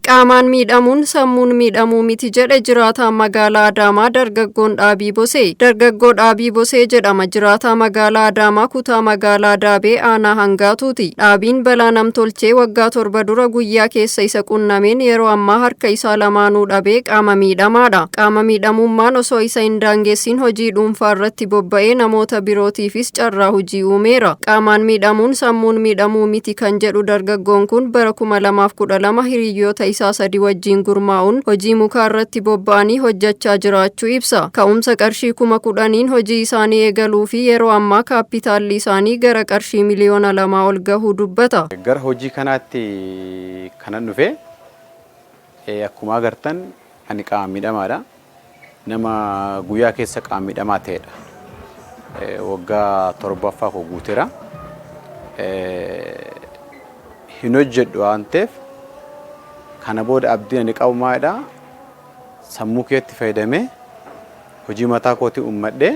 Qaamaan miidhamuun sammuun miidhamuu miti jedhe jiraataan magaalaa Adaamaa dargaggoon Dhaabii Bosee. Dargaggoo Dhaabii Bosee jedhama. Jiraataa magaalaa Adaamaa kutaa magaalaa Daabee aanaa Hangaatuuti. Dhaabiin balaa namtolchee waggaa 7 dura guyyaa keessa isa qunnameen yeroo ammaa harka isaa lamaanuu dhabee qaama miidhamaadha. Qaama miidhamummaan osoo isa hin daangessin hojii dhuunfaa irratti bobba'ee namoota birootiifis carraa hojii uumeera. Qaamaan miidhamuun sammuun miidhamuu miti kan jedhu dargaggoon kun bara 2012 hiriyyoota isaa 3 wajjin gurmaa'uun hojii mukaa irratti bobba'anii hojjechaa jiraachuu ibsa. Ka'umsa qarshii 10,000n hojii isaanii eegaluu fi yeroo ammaa kaappitaalli isaanii gara qarshii miliyoona 2 ol gahuu dubbata. Gara hojii kanaatti kanan dhufe akkuma agartan ani qaama miidhamaadha. Nama guyyaa keessa qaama miidhamaa ta'edha. Waggaa 7ffaa koo guuteera. Hin hojjedhu waan ta'eef kana booda abdiin ani qabu maalidha? Sammuu kiyyatti fayyadamee hojii mataa kootii uummadhee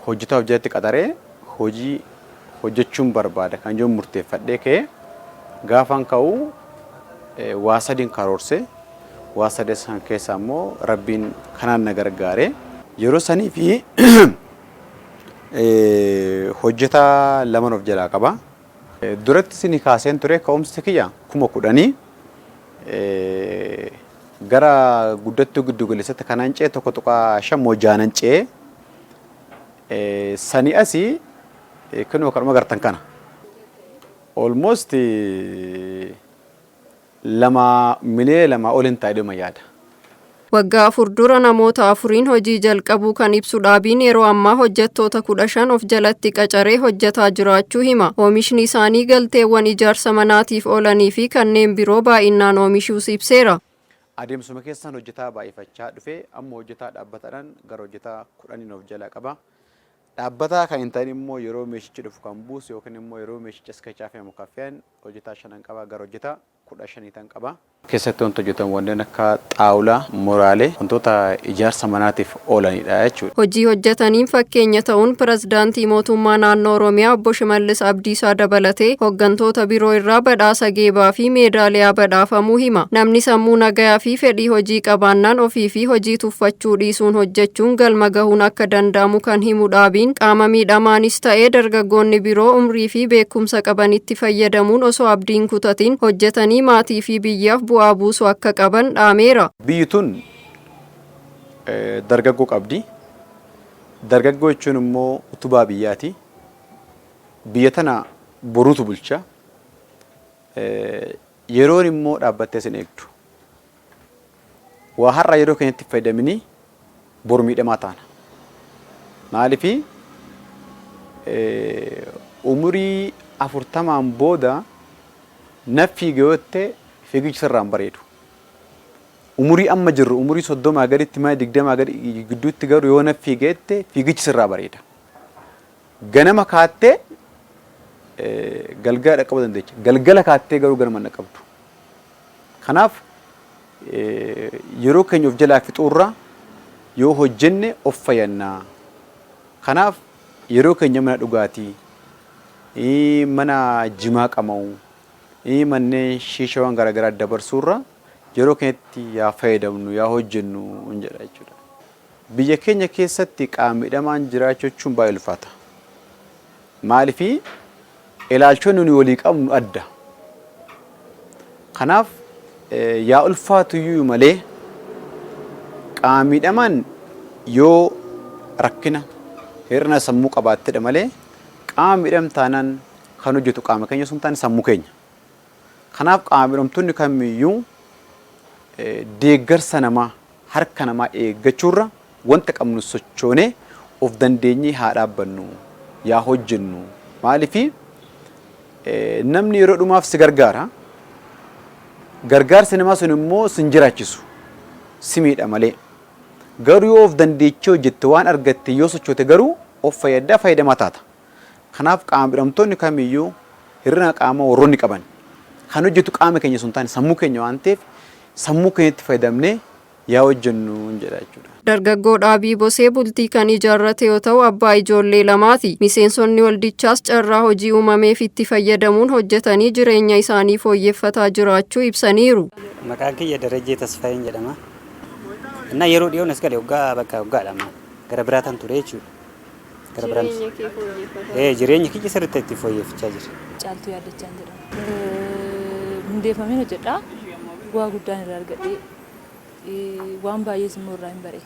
hojjetaa of jalatti qaxaree hojii hojjechuun barbaada kan jedhu murteeffadhee ka'ee gaafan ka'u waa sadiin karoorse. Waa sadeen san keessaa immoo Rabbiin kanaan na gargaare. Yeroo sanii fi hojjetaa laman of jalaa qaba. Duratti isinii kaaseen ture ka'umsi kiyya 10,000 gara guddattuu giddu galeessatti kanan ce'e 1.5 moo jaanan ce'e. Sanii asii kunoo kanuma gartan kana. Almost 2 miliyoona 2 ol hin ta'a jedhee yaada. Waggaa 4 dura namoota 4n hojii jalqabuu kan ibsu Dhaabiin yeroo ammaa hojjettoota 15 of jalatti qacaree hojjetaa jiraachuu hima. Oomishni isaanii galteewwan ijaarsa manaatiif oolanii fi kanneen biroo baay'inaan oomishuus ibseera. Adeemsuma keessaan hojjetaa baay'ifachaa dhufee amma hojjetaa dhaabbataadhaan gara hojjetaa 10n of jalaa qaba. Dhaabbataa kan hin ta'in immoo yeroo meeshichi dhufu kan buusu yookiin immoo yeroo meeshichi as keessaa fe'amu kan fe'an hojjetaa 5 qaba gara hojjetaa 15 tan qaba. Keessatti wanti hojjetamu wanneen akka xaawulaa, muraalee, wantoota ijaarsa manaatiif oolanidha jechuudha. Hojii hojjetaniin fakkeenya ta'uun Pirezidaantii Mootummaa Naannoo Oromiyaa Obbo Shimallis Abdiisaa dabalatee hooggantoota biroo irraa badhaasa geebaa fi meedaaliyaa badhaafamuu hima. Namni sammuu nagayaa fi fedhii hojii qabaannaan ofii fi hojii tuffachuu dhiisuun hojjechuun galma gahuun akka danda'amu kan himu Dhaabiin qaama miidhamaanis ta'ee dargaggoonni biroo umrii fi beekumsa qabanitti fayyadamuun osoo abdiin kutatin hojjetanii maatii fi biyyaaf bu'aa buusu akka qaban dhaameera. Biyyi tun dargaggoo qabdi. Dargaggoo jechuun immoo utubaa biyyaati. Biyya tana boruutu bulcha. Yeroon immoo dhaabbattee sin eegdu. Waa har'a yeroo keenyatti fayyadaminii boru miidhamaa taana. Maaliif umurii 40n booda na fiiga yoo jette fiigichi sirraa hin bareedu. Umurii amma jirru umurii 30 gaditti maa 20 gadi gidduutti garuu yoo na fiiga jette fiigichi sirraa bareeda. Ganama kaattee galgala dhaqqabuu dandeecha. Galgala kaattee garuu ganama hin dhaqqabdu. Kanaaf yeroo keenya of jalaa fixuurra yoo hojjenne of fayyanna. Kanaaf yeroo keenya mana dhugaatii, mana jimaa qama'uu, manneen shiishawwan garaagaraa dabarsuurra yeroo keenyatti yaa fayyadamnu, yaa hojjennu jedha jechuudha. Biyya keenya keessatti qaama miidhamaan jiraachuu jechuun baay'ee ulfaata. Maaliif ilaalchonni nuyi walii qabnu adda. Kanaaf yaa ulfaatu iyyuu malee qaama miidhamaan yoo rakkina hir'ina sammuu qabaattedha malee qaama miidham taanaan kan hojjetu qaama keenya osoo hin taane sammuu keenya. Kanaaf qaama miidhamtoonni kamiyyuu deeggarsa namaa harka namaa eeggachuurra wanta qabnu sochoonee of dandeenyee haa dhaabbannu, yaa hojjennu. Maaliif namni yeroo dhumaaf si gargaara. Gargaarsi namaa sun immoo sin jiraachisu, si miidha malee. Garuu yoo of dandeechee hojjette waan argatte yoo sochoote garuu of fayyaddaa fayyadamaa taata. Kanaaf qaama miidhamtoonni kamiyyuu hir'ina qaamaa warroonni qaban kan hojjetu qaama keenya sun taane sammuu keenya waan ta'eef sammuu keenyatti fayyadamnee Yaa hojjennu jedha jechuudha. Dargaggoo Dhaabii Bosee bultii kan ijaarrate yoo ta'u, abbaa ijoollee lamaati. Miseensonni waldichaas carraa hojii uumameef itti fayyadamuun hojjetanii jireenya isaanii fooyyeffataa jiraachuu ibsaniiru. Maqaan kiyya Darajjee Tasfaayeen jedhama. Innaa yeroo dhiyoon as gale waggaa bakka waggaadha amma gara biraataan ture jechuudha. Gara biraan. Jireenya kiyya sirriitti itti fooyyeffachaa jira. Caaltuu Yaaddachaan jedhama. Hundeeffameen hojjedha. Bu'aa guddaan irraa argadhe. Waan baay'ees immoo irraa hin bare.